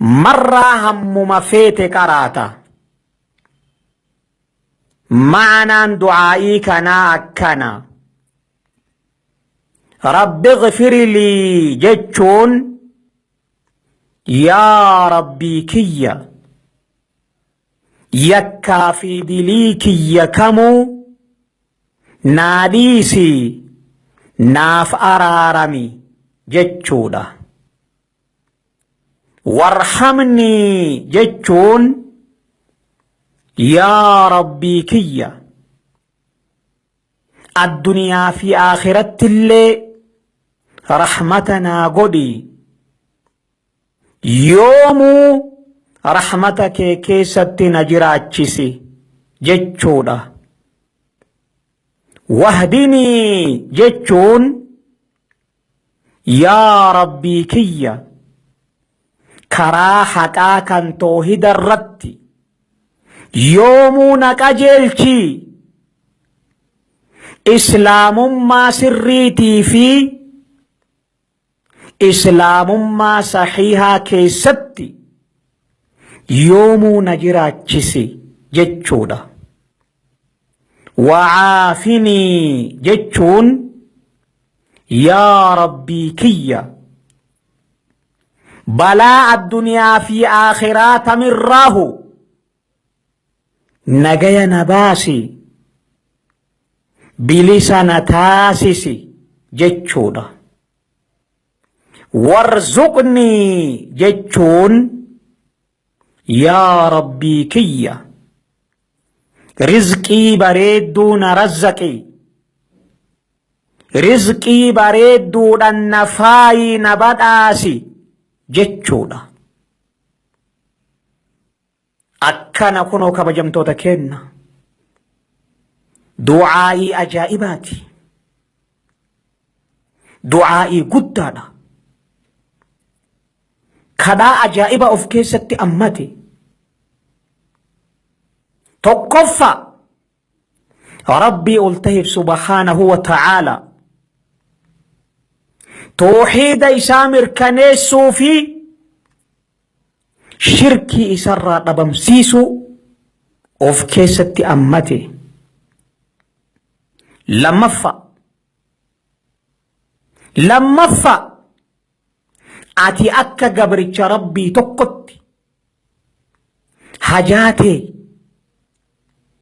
Marraa hammuma feete qaraata. Ma'anaan du'aa'ii kanaa akkana. Rabbi gfiri lii jechuun yaa Rabbii kiyya yakkaa fi dilii kiyya kamuu naa dhiisi naaf araarami jechuudha. Warhamnii jechuun yaa Rabbii kiyya addunyaa fi aakhiratti illee rahmata naa godhi yoomuu rahmata kee keessatti na jiraachisi jechuudha. Wahdinii jechuun Yaa Rabbii kiyya karaa haqaa kan toohida irratti yoomuu na qajeelchi islaamummaa sirriitii fi islaamummaa sahiihaa keessatti yoomuu na jiraachisi jechuudha. Wa'aafinii jechuun yaa Rabbii kiyya balaa addunyaa fi aakhiraa tamirraahu nagaya na baasi bilisa na taasisi jechuudha. Warzuqnii jechuun yaa Rabbii kiyya rizqii bareedduu na razzaqi rizqii bareedduudhaan na faayi na badhaasi jechuudha. Akkana kunoo kabajamtoota keenna du'aa'ii ajaa'ibaati. Du'aa'ii guddaadha. Kadhaa ajaa'iba of keessatti ammate. Tokkoffaa Rabbii ol taheef subhaanahu wa ta'aala toohiida isaa mirkaneessuu fi shirkii isarraa dhabamsiisuu of keessatti ammate. Lammaffaa Lammaffaa ati akka gabricha Rabbii tokkotti hajaa tee